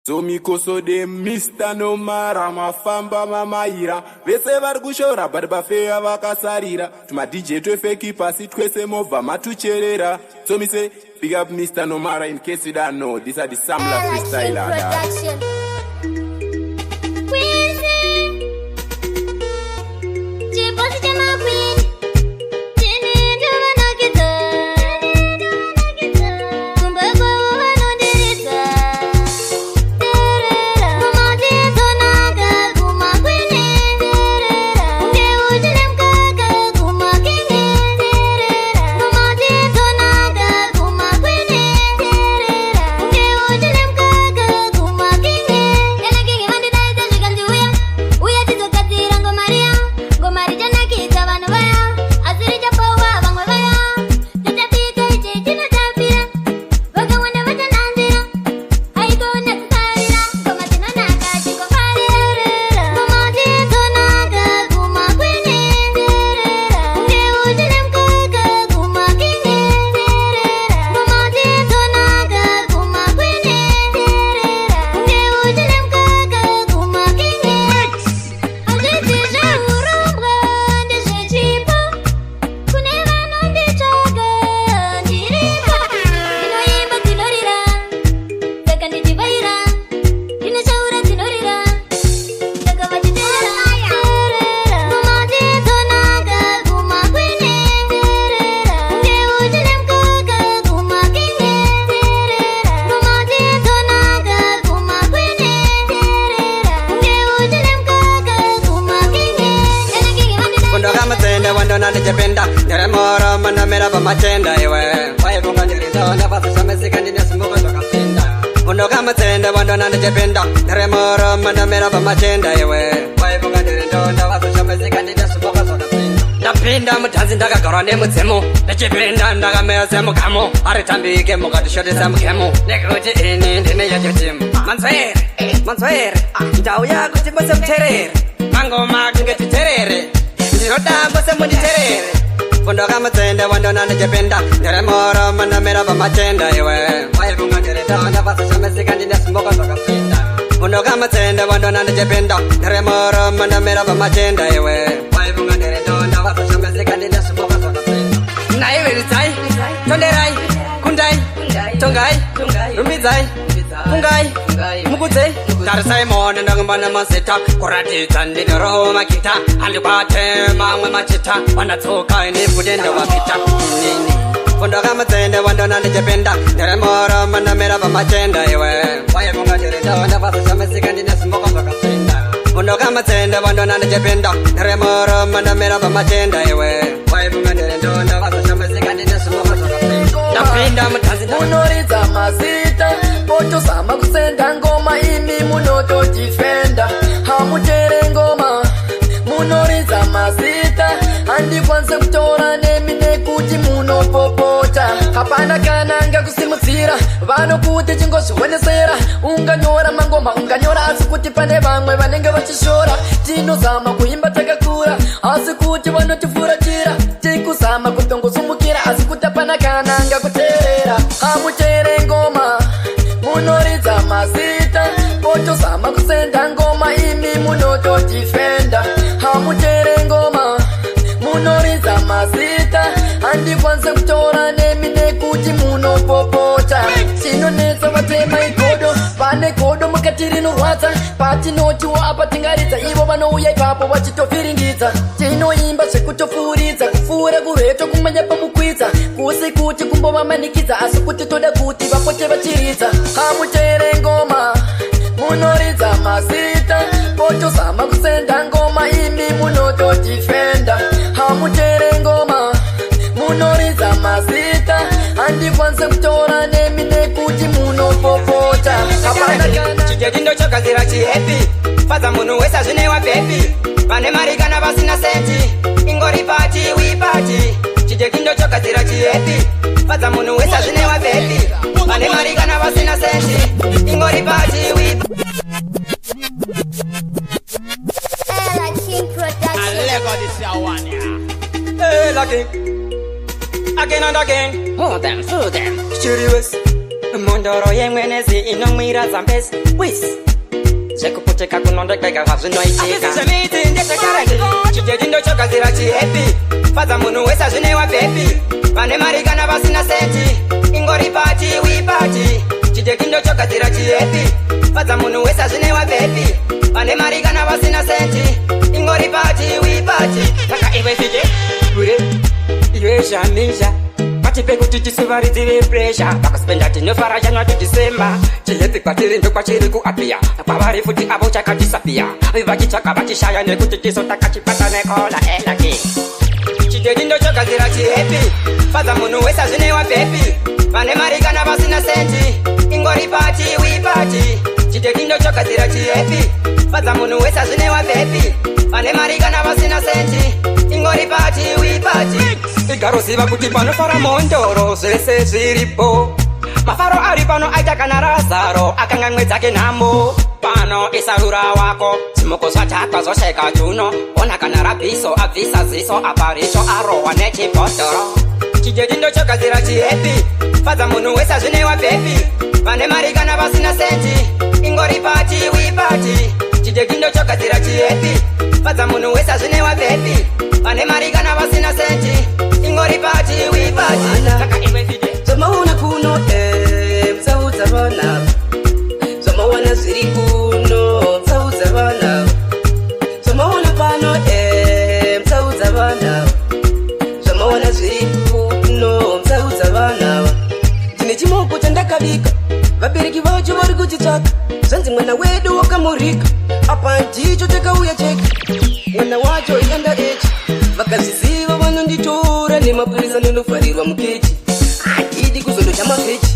So mikoso de Mr. Nomara mafamba mamaira vese vari kushora but pafeya vakasarira tuma DJ twe fake pasi twese movha matucherera. So me say big up Mr. Nomara. In case you don't know, this are the Samla freestyler, dog. Chiposi chamakwini chini ndovanakidza kumba kwavo vanondiridza terera ngoma dzonaka kumakwini terera kunge uchine mukaka kumakingi terera ngoma dzonaka kumakwini terera kunge uchine mukaka kumakingi elakingi vandidaidza zvikanzi uya uya tizogadzira ngoma riya ngoma richanakidza vanhu vaya asi richapowa vamwe vaya tichapika ichi chinotapira vakawanda vachananzira aikona kufarira ngoma dzinonaka chikofarira ngoma dzonaka kumakwini terera kunge uchine mukaka kumakingi terera ngoma dzonaka kumakwini terera kunge uchine mukaka kumakingi hazvisi zveurombwa ndezvechipo kune vanonditsvaga ndiripo ndinoimba dzinorira saka ndichivaira ndinoshaura dzinorira saka vachiteera ngoma dzonaka kumakwini terera kunge uchine mukaka kumakingi terera ngoma dzonaka kumakwini terera kunge uchine mukaka kumakingi elakingi vandida Kundoka mutsende wandona ndichipinda ndiri moro munomira pamachenda iwe waifunga ndiri ndonda pasishamisika ndine simbuko zvakapinda Kundoka mutsende wandona ndichipinda ndiri moro munomira pamachenda iwe waifunga ndiri ndonda pasishamisika ndine simbuko zvakapinda ndapinda mudhanzi ndakagarwa nemudzimu ndichipinda ndakamira semugamu haritambike mukatishotesa mugemu nekuti ini ndine yacho timu manzwere manzwere ndauya kuti mose muterere mangoma kunge titerere ndinoda mose munditerere Kundoka mutsende wandona ndichipinda ndiri moro munomira pamachenda iwe waifunga ndiri ndonda pasishamisika ndine simbuko zvakapinda Kundoka mutsende wandona ndichipinda ndiri moro munomira pamachenda iwe waifunga ndiri ndonda pasishamisika ndine simbuko zvakapinda naiwe ridzai tonderai kundai tongai rumbidzai fungai mukudzei tarisai muone ndangamba nemazita kuratidza ndinorowo magita handikwate mamwe machita vanatsoka inifude ndovapita inini Kundoka mutsende wandona ndichipinda ndiri moro munomira pamachenda iwe waifunga ndiri ndonda pasishamisika ndine simbuko zvakapinda Kundoka mutsende wandona ndichipinda ndiri moro munomira pamachenda iwe waifunga ndiri ndonda pasishamisika ndine simbuko zvakapinda ndapinda mudhanzi. Munoridza mazita potozama kusenda ngoma imi munototifenda hamutere ngoma munoridza mazita handikwanise kutora nemi nekuti munopopota hapana kana ngakusimudzira vanokuti chingozvionesera unganyora mangoma unganyora asi kuti pane vamwe vanenge vachishora tinozama kuimba takakura asi kuti vanotifuratira tikuzama kutongosumukira asi kuti hapana kana ngakuteerera hamutere ngoma munoridza mazita potozama kusenda ngoma imi munototifenda hamutere ngoma munoridza mazita handikwanise kutora nemi nekuti munopopota chinonetsa vatema igodo vane godo mukati rinorwadza patinotiwo apa tingaridza ivo vanouya ipapo vachitofiringidza tinoimba zvekutopfuuridza kupfuura kureto kumanya pamukwidza kusi kuti kumbovamanikidza asi kuti toda kuti vapote vachiridza hamutere ngoma munoridza mazita potozama kusenda ngoma imi munototifenda hamutere ngoma munoridza mazita handikwanise kutora nemi nekuti munopopota hapana kana Chichechindo chogadzira chihepi fadza munhu wese azvine wabhepi vane mari kana vasina senti ingori party we party chichechindo chogadzira chihepi fadza munhu wese azvine wabhepi vane mari kana vasina senti ingori party we Ella King Production. Hey, lucky. Again and again. Hold them, hold them. Studios. Mhondoro yemwenezi inomwira Zambezi wis zvekuputika kunondegega zvazvinoitika. Zvemiti ndezvekareti, chijedi ndochogadzira chihappy. Fadza munhu wese, zvinewa pepi, vane mari kana vasina senti, ingori party, we party. Chijedi ndochogadzira chihappy. Fadza munhu wese, zvinewa pepi, vane mari kana vasina senti, ingori party, we party. Saka iwe fije ure, iwe shamisha, patipe kuti tisuvaridzi vepressure vakaspenda, tinofara January to December. Chihappy kwatiri ndokwachiri kuapia, kwavari futi avo chakadisappear, vachitsvaka vachishaya nekuti tiso takachipata nekola elaki. Chijedi ndochogadzira chihappy. Fadza munhu wese, zvinewa pepi, vane mari kana vasina senti, ingori party, we party. Chijedi ndochogadzira chihappy. Fadza munhu wese, zvinewa pepi, vane mari kana vasina senti, ingori party, we party. Igaroziva kuti panofara mhondoro zvese zviripo. Mafaro ari pano aita kana Razaro akanga dzake nhamo. Pano isarura wako zvimoko zvatakwa zvosheka juno. Ona kana rabhiso abvisa ziso apa richo arohwa nechibhodhoro. Chijedi ndochogadzira chihappy. Fadza munhu wese, zvinewa pepi, vane mari kana vasina senti, ingori party, we party. Chijedi ndochogadzira chihappy. Fadza munhu wese, zvinewa pepi, vane mari kana vasina senti, ingori party, we party. Saka iwe fije. Zvamaona kuno, musaudza vana. Zvamaona zviri kuno, musaudza vana. Zvamaona pano, musaudza vana. Zvamaona zviri kuno, musaudza vana. Ndine chimoko chandakabika, vabereki vacho vari kuchitsvaka. Zvanzi mwana wedu wakamurika, apa ndicho chakauya chega. Mwana wacho ianda echi, vakazviziva vanonditora nemapurisa, nondofarirwa mukechi. Handidi kuzondocha mafechi.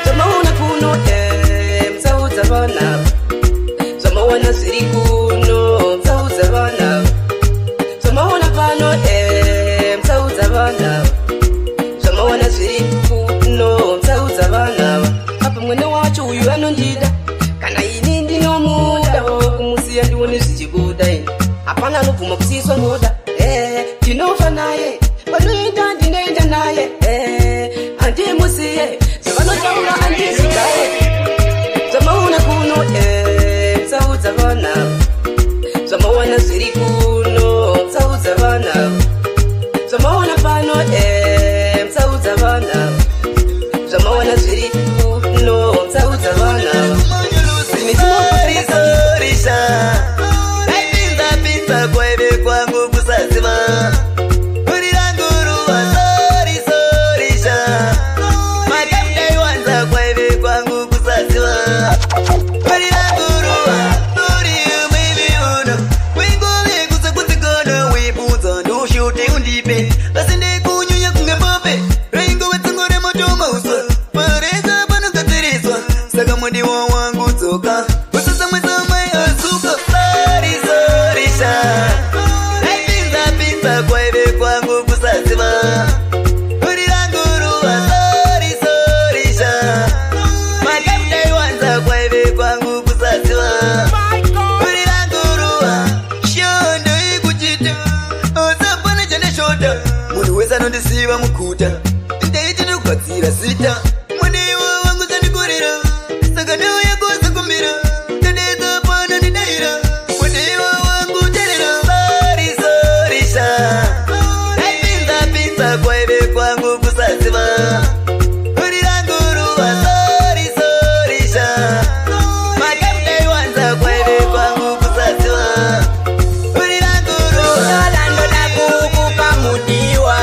Zvamaona kuno, musaudza vana. Zvamaona zviri kuno, musaudza vana. Zvamaona pano, musaudza vana. Zvamaona zviri kuno, musaudza vana. Apa mwana wacho uyu anondida, kana ini ndinomuda. Kumusiya ndione zvichibuda ini, hapana anobvuma kusiyiswa ngoda. Ndinofa naye, panoenda ndinoenda naye. Handimusiye, zvavanotaura handizvigaye. Zvamaona kuno, musaudza vana. Zvamaona zviri kuno, musaudza vana. Zvamaona pano, musaudza vana. Zvamaona zviri kuno, musaudza vana. Sorry, ndaipinza pinza kwaive kwangu kusaziva uri rangu ruva. Sorry, sorry sha, makamdaiwanza kwaive kwangu kusaziva uri rangu ruva. Uri mwivi uno wingove kusakunzikana wibvunza ndoshuti undipe asi ndikunyunya kunge pope raingove tsango remotomauswa pareza panogadziriswa. Saka mudiwa wangu dzoka, usasamwisa mai asuka. Sorry, sorry sha, ndaipinza pinza kwaive kwangu kusaziva uri rangu ruva. Sorry, sorry sha, makamdaiwanza kwaive kwangu kusaziva uri rangu ruva. Shondo ikuchita usapana chandashota, munhu wese anondisiva muguta. Ndaiti ndikugadzira zita, mudiwa wangu zandikorera, saka ndauya kuzokumbira ndadedza pano ndidaira. Mudiwa wangu terera. Sorry, sorry sha, ndaipinza pinza kwaive kwangu kusaziva uri rangu ruva. Sorry, sorry sha, makamdaiwanza kwaive kwangu kusaziva uri rangu ruva. Ndoda kukupa mudiwa.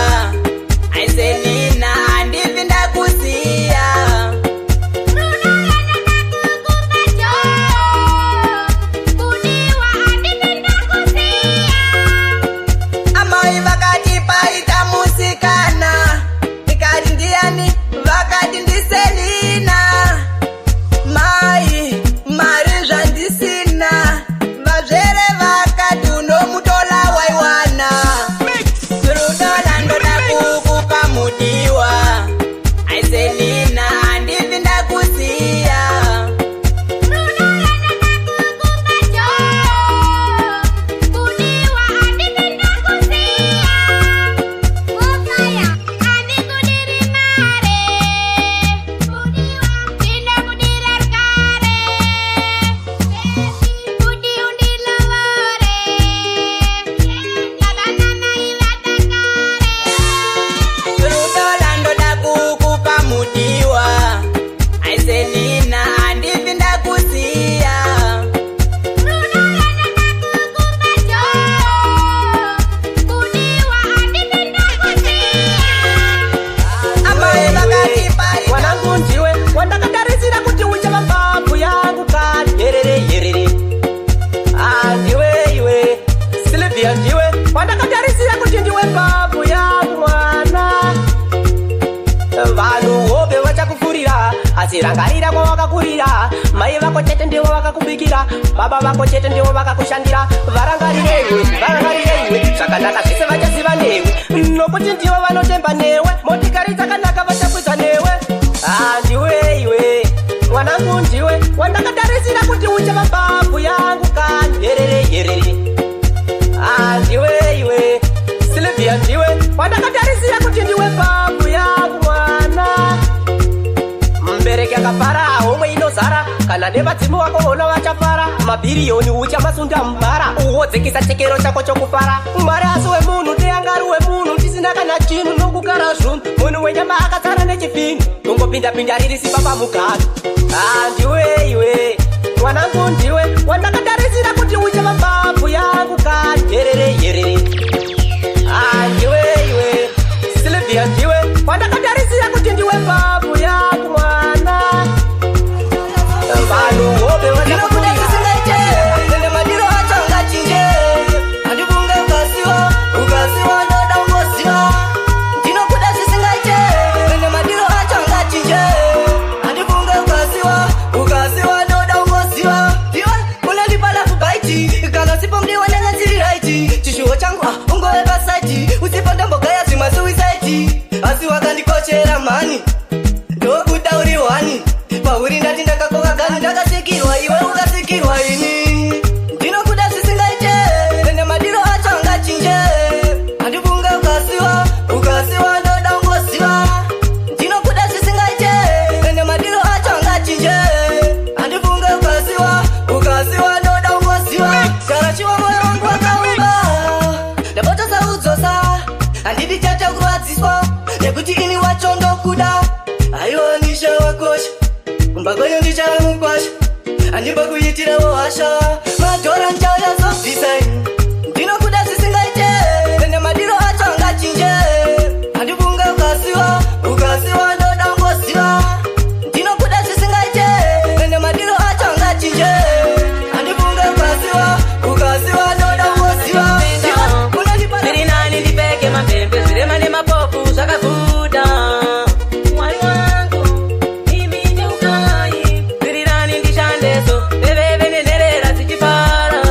Kwawakakurira, mai vako chete ndivo vakakubikira, baba vako chete ndivo vakakushandira. Varangarireiwe, varangarireiwe, zvakanaka zvese vachaziva newe, nokuti ndivo vanotemba newe. Motikari dzakanaka vachakwidza newe. Ah, ndiwe iwe mwanangu, ndiwe wandakatarisira kuti uchava mbabvu yangu kani. Yerere yerere. Ah, ndiwe iwe Silvia, ndiwe wandakatarisira kuti ndiwe mbabvu yangu mwana. Mubereki akafara, homwe inozara. Kana nevadzimu vako ona vachafara. Mabhiriyoni uchamasunda mubhara, uwodzikisa chikero chako chokufara. Mwari asi wemunhu ndeyangari wemunhu tisina kana chinhu nokugara zvunhu. Munhu wenyama akatsara nechipini, kungopinda-pinda riri simba pamugano. Ah, ndiwe iwe mwanangu, ndiwe wandakatarisira kuti uchava mbabvu yangu kani. Yerere yerere. Ah, ndiwe iwe Silvia, ndiwe wandakatarisira kuti ndiwe mbabvu yangu mwana. Vanhu hope. Ndinokuda zvisingaite, ende madiro acho angachinje. Handifunge ukasiwa, ukasiwa ndoda ungoziva. Ndinokuda zvisingaite, ende madiro acho angachinje. Handifunge ukasiwa, ukasiwa ndoda ungoziva. Iwe unondipa love bite, kana usipo mudiwa ndanga ndiri right. Chishuwo changu ah, ungove paside, usipo ndombogaya zvimwe suicide. Asi wakandikoshera mhani, ndokuda uri one pauri. Ndati ndakakoka gani, ndakasikirwa iwe, ukasikirwa ini. Ndinokuda zvisingaite, ende madiro acho angachinje. Handifunge ukasiwa, ukasiwa ndoda ungoziva. Ndinokuda zvisingaite, ende madiro acho angachinje. Handifunge ukasiwa, ukasiwa ndoda ungoziva. Karachiwa moyo wangu wakaumba, ndapota handidi chete kurwadziswa, nekuti ini wacho ndokuda. Aiwa, ndichawakosha kumba kwenyu, ndichava mukwasha, handimbokuitirawo hasha. Madhora ndichauyazobvisa. Ndinokuda zvisingaite, ende madiro acho angachinje. Handifunge ukasiwa, ukasiwa ndoda ungoziva. Ndinokuda zvisingaite, ende madiro acho angachinje. Handifunge ukasiwa, ukasiwa ndoda ungoziva. Unondipa. Zviri nani ndipfeke mapembe, zvirema nemapofu zvakaguta. Mwari wangu, imi cheukai. Zviri nani ndishandeso, veveve nenherera dzichifara.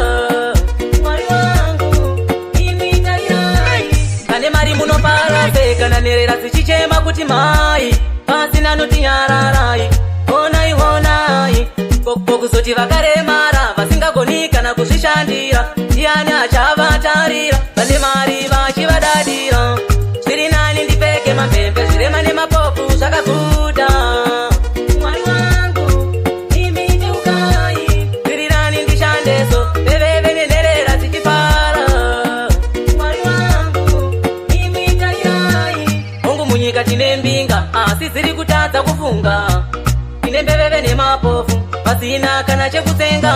Mwari wangu, imi tarirai. Pane mari munofara sei kana nherera dzichichema kuti mai, pasina notinyararai? Onai, onai. Ko kuzoti vakaremara vasingagoni kana kuzvishandira, ndiani achavatarira vane mari vachivadadira? Zviri nani ndipfeke mapembe, zvirema nemapofu zvakaguta. Mwari wangu, imi cheukai. Zviri nani ndishandeso, veveve nenherera dzichifara. Mwari wangu, imi tarirai. Hongu, munyika tine mbinga, asi dziri kutadza kufunga. Tine mbeveve nemapofu vasina kana chekutsenga.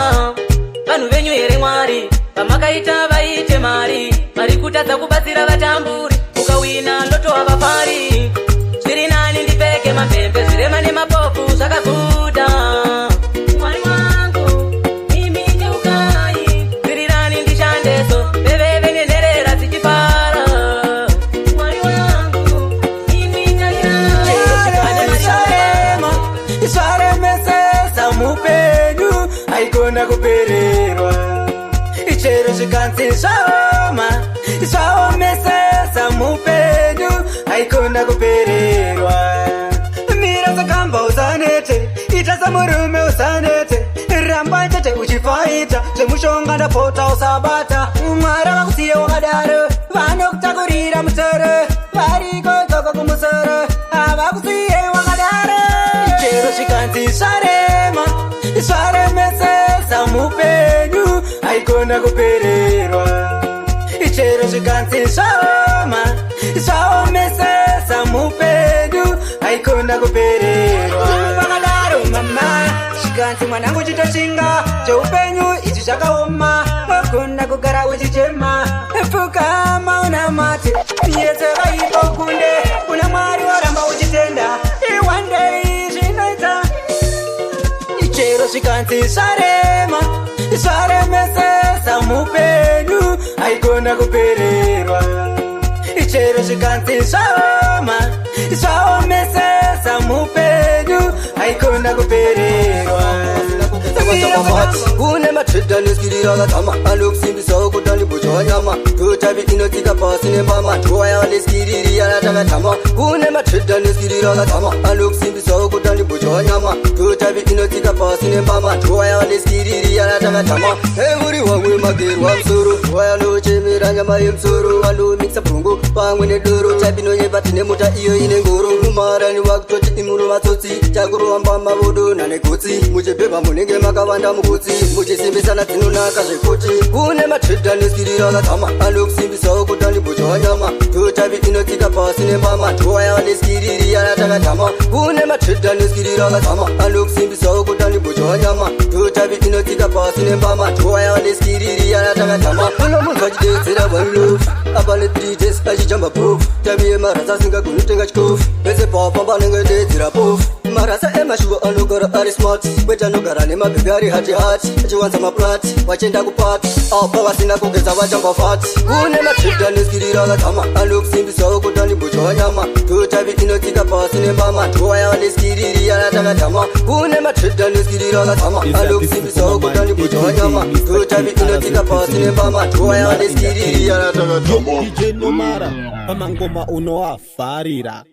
Vanhu venyu here Mwari, vamakaita vaite mari, vari kutadza kubatsira vatamburi? Ukawina lotto havafari. Zviri nani ndipfeke mapembe, zvirema nemapofu zvakaguta. Mwari wangu, imi cheukai. Zviri nani ndishandeso, veveve nenherera dzichifara. Mwari wangu, imi tarirai. Zvarema, zvaremesesa mupenyu, haikona kupererwa. Chero zvikanzi zvaoma, zvaomesesa mupenyu, haikona kupererwa. Mira sakamba, usanete, ita samurume, usanete, ramba chete uchifaita. Zvemushonga ndapota usabata. Mwari vakusiye wakadaro, vanokutakurira mutoro, variko ikoko kumusoro, havakusiye wakadaro. Chero zvikanzi zvarema, zvaremesesa mupenyu, haikona kupererwa. Chero zvikanzi zvaoma, zvaomesesa mupenyu, haikona kupererwa. Vakadaro mama, zvikanzi mwanangu chitoshinga, zveupenyu izvi zvakaoma, wagona kugara uchichema. Pfugama unamate, yese vaipa ukunde. Kuna Mwari waramba uchitenda, one day zvinoita. Chero zvikanzi zvarema, zvaremesesa mupenyu, haikona kupererwa. Chero zvikanzi zvaoma, zvaomesesa. zvinonetsa mupenyu, haikona kupererwa. Kune matreda neskiri rakadzama, anokusimbisawo kuti andibhucha nyama. Ndotavi inotsika pasi nembama, ndowaya neskiriri yaratakatama. Kune matreda neskiri rakadzama, anokusimbisawo kuti andibhucha nyama. Ndotavi inotsika pasi nembama, ndowaya neskiriri yaratakatama. Euri wamwe magerwa musoro, waya nochemera nyama yemusoro. Vanomikisa bhongo pamwe nedoro, tapi inonyepa tine mota iyo ine ngoro. Mumarani wakutoti imuro vatsotsi, takurova mbama vodonha negotsi. Muchibhebha munenge makavanda mugotsi, muchisimbisana dzinonaka zvekuti. Kune matreda neskiri rakadzama, anokusimbisawo kuti andibhucha nyama. Ndotavi inotsika pasi nembama, ndowaya neskiriri yaratakatama. Kune matreda neskiri rakadzama, anokusimbisawo kuti andibhucha nyama. Ndotavi inotsika pasi nembama, ndowaya neskiriri yaratakatama. Unomunzwa achidedzera one love, apa ne 3 days achichamba pofu. Tavi yemarasa asingagoni kutenga chikofu, pese pafamba anenge dedzera pofu. Marasa emashuwa anogara ari smart, kwete anogara nemabhebhi ari hati hati, achiwanza maplati vachienda kupati, apa vasina kugeza vachamba fati. Kune matreda neskiri rakadzama, anokusimbisawo kuti andibhucha nyama. Ndotavi inotsika pasi nembama, ndowaya neskiriri yaratakatama. Kune matreda neskiri rakadzama, anokusimbisawo kuti andibhucha nyama. Ndotavi inotsika pasi nembama, ndowaya neskiriri yaratakatama. DJ Nomara pamangoma unoafarira.